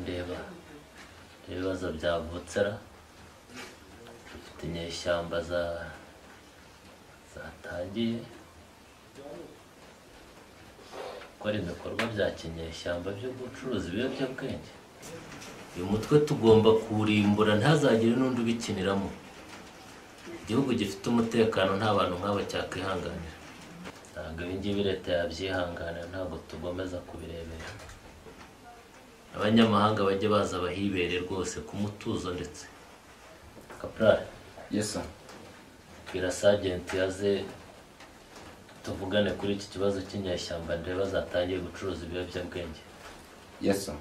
Ndeba ibibazo byavutsera dufite inyeshyamba zatangiye gukora ibikorwa bya kinyeshyamba byo gucuruza ibiyobyabwenge. Uyu mutwe tugomba kuwurimbura ntazagire n'undi ubikiniramo. Igihugu gifite umutekano nta bantu nk'aba cyakwihanganira. Ntabwo ibi ngibi leta yabyihanganira, ntabwo tugomeza kubirebera. Abanyamahanga bajye baza bahibere rwose ku mutuzo ndetse. Kaprale. Yes sir. Bwira Sergeant yaze tuvugane kuri iki kibazo cy'inyeshyamba ndebe bazatangiye gucuruza ibiyobyabwenge. Yes sir.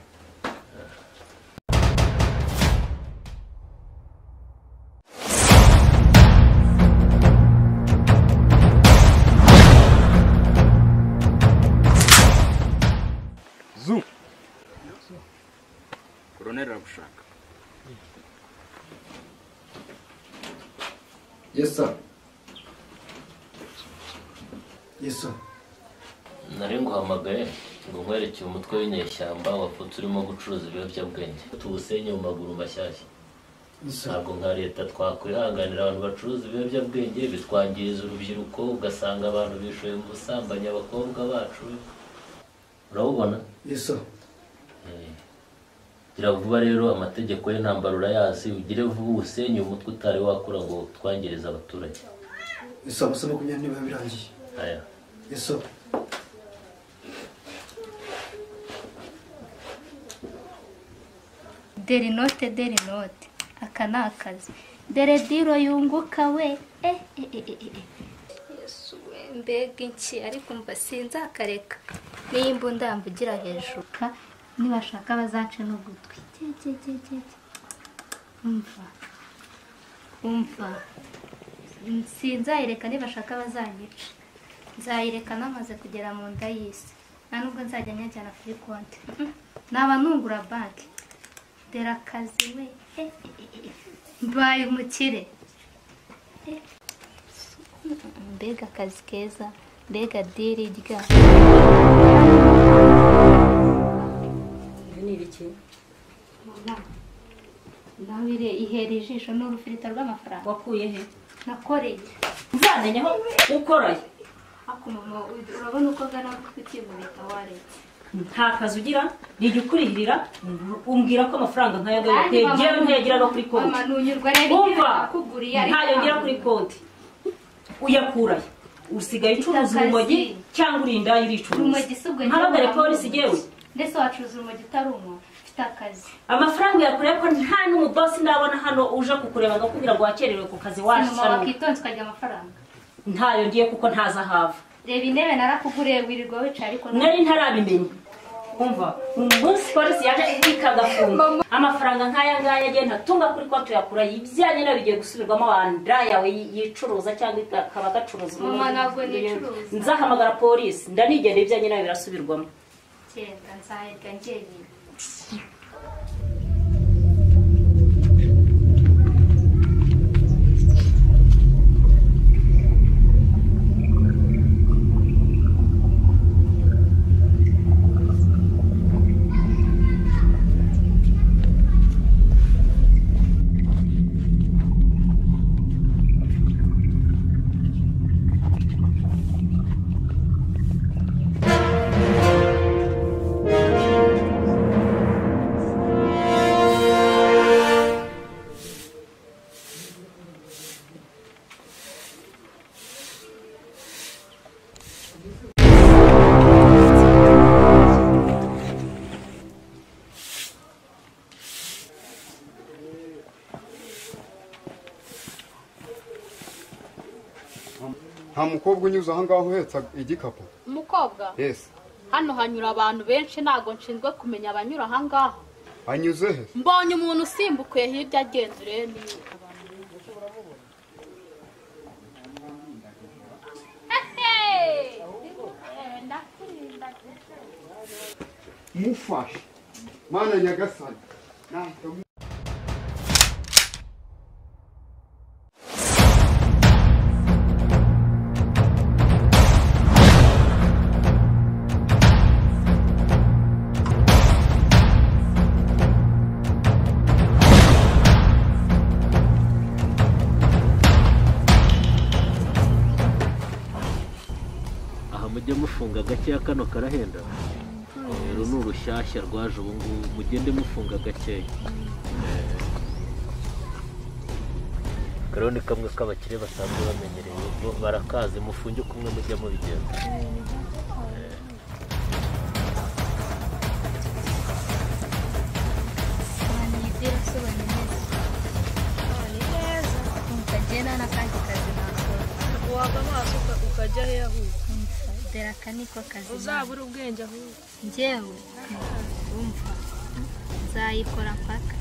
Koroneri aragushaka. Yes sir. Yes sir. Nari nguhamagaye ngo nkwerekeye umutwe w'inyeshyamba wapfutse urimo gucuruza ibiyobyabwenge. Tuwusenye mu maguru mashyashya. Ntabwo nka leta twakwihanganira abantu bacuruza ibiyobyabwenge, bitwangiriza urubyiruko, ugasanga abantu bishoye mu busambanyi abakobwa bacu. Urabubona? Yes sir. Gira vuba rero, amategeko y'intambara urayazi, ugire vuba usenye umutwe utari wakura ngo twangirize abaturage. Yes sir, amasaha 20 niba birangiye. Aya. Yes sir. Deri note, deri note. Aka ni akazi. Dere diro yunguka we. Yesu we, mbega iki ariko mva sinzakareka. Niyi mbunda yamvugira hejuru. Nibashaka bazace n'ugutwi. Umva. Umva. Sinzayireka nibashaka bazanyica. Nzayireka namaze kugera mu nda y'isi. Nta nubwo nzajya nyajyana kuri konti. Naba nungura banki. Dera akazi we. Mbaye umukire. Mbega akazi keza, mbega diri rya. Mama, nawe ihera ijisho n'urufirita rw'amafaranga. Wakuye he? Nakoreye. Nzamenya aho ukoreye. Ako mama, urabona uko ngana kutikubita waretse. Nta kazi ugira, nijya ukurihirira, umbwira ko amafaranga nk'aya ngaya ngewe ntayagira no kuri konti. Mama, nunyurwa rero ibyo nakuguriye ariko ntayo ngira kuri konti. Uyakuraye. Usigaye ucuruza urumogi cyangwa urinda iricuruza. Mpamagare polisi yewe. Ndetse wacuruza urumogi utari umuntu. Akazi. Amafaranga yakureye ko nta n'umubosi ndabona hano uje kukureba ngakubwira ngo wakererewe ku kazi waje. Mama wakitonze ukarya amafaranga. Ntayo ngiye kuko ntaza hava. Reba intebe narakuguriye wirirwa wicaye ariko nari ntarabimenya. Umva, umunsi polisi yaje ikagafunga. Amafaranga nk'aya ngaya agenda tunga kuri konti yakura ibyanyu nawe bigiye gusubirwamo wanda yawe yicuruza cyangwa ikaba gacuruza. Mama ntabwo nicuruza. Nzahamagara polisi ndanigenda ibyanyu nawe birasubirwamo. Genda nzahirwa njyenyine. Nta mukobwa unyuze aha ngaho uhetse igikapu. Umukobwa? Yes. Hano hanyura abantu benshi ntago nshinzwe kumenya abanyura aha ngaho. Anyuze he? Mbonye umuntu usimbukuye hirya agenda urebe niba. Mufashe. Mana nyagasani. Nahita Funga gakeya, kano karahenda. Uru ni urushyashya rwaje ubu ngubu, mugende mufunga gakeya. Kariho ni kamwe k'abakire basanzwe bamenyereye, bo barakazi, mufunge kumwe mujya mubigenza. Sobanura neza. Ni neza. Umva n'akandi kazi nakora. Wava amaso ukajya he ahubwo? Dore aka niko kazi. Uzabura ubwenge ahubwo. Njyewe umva nzayikora mpaka.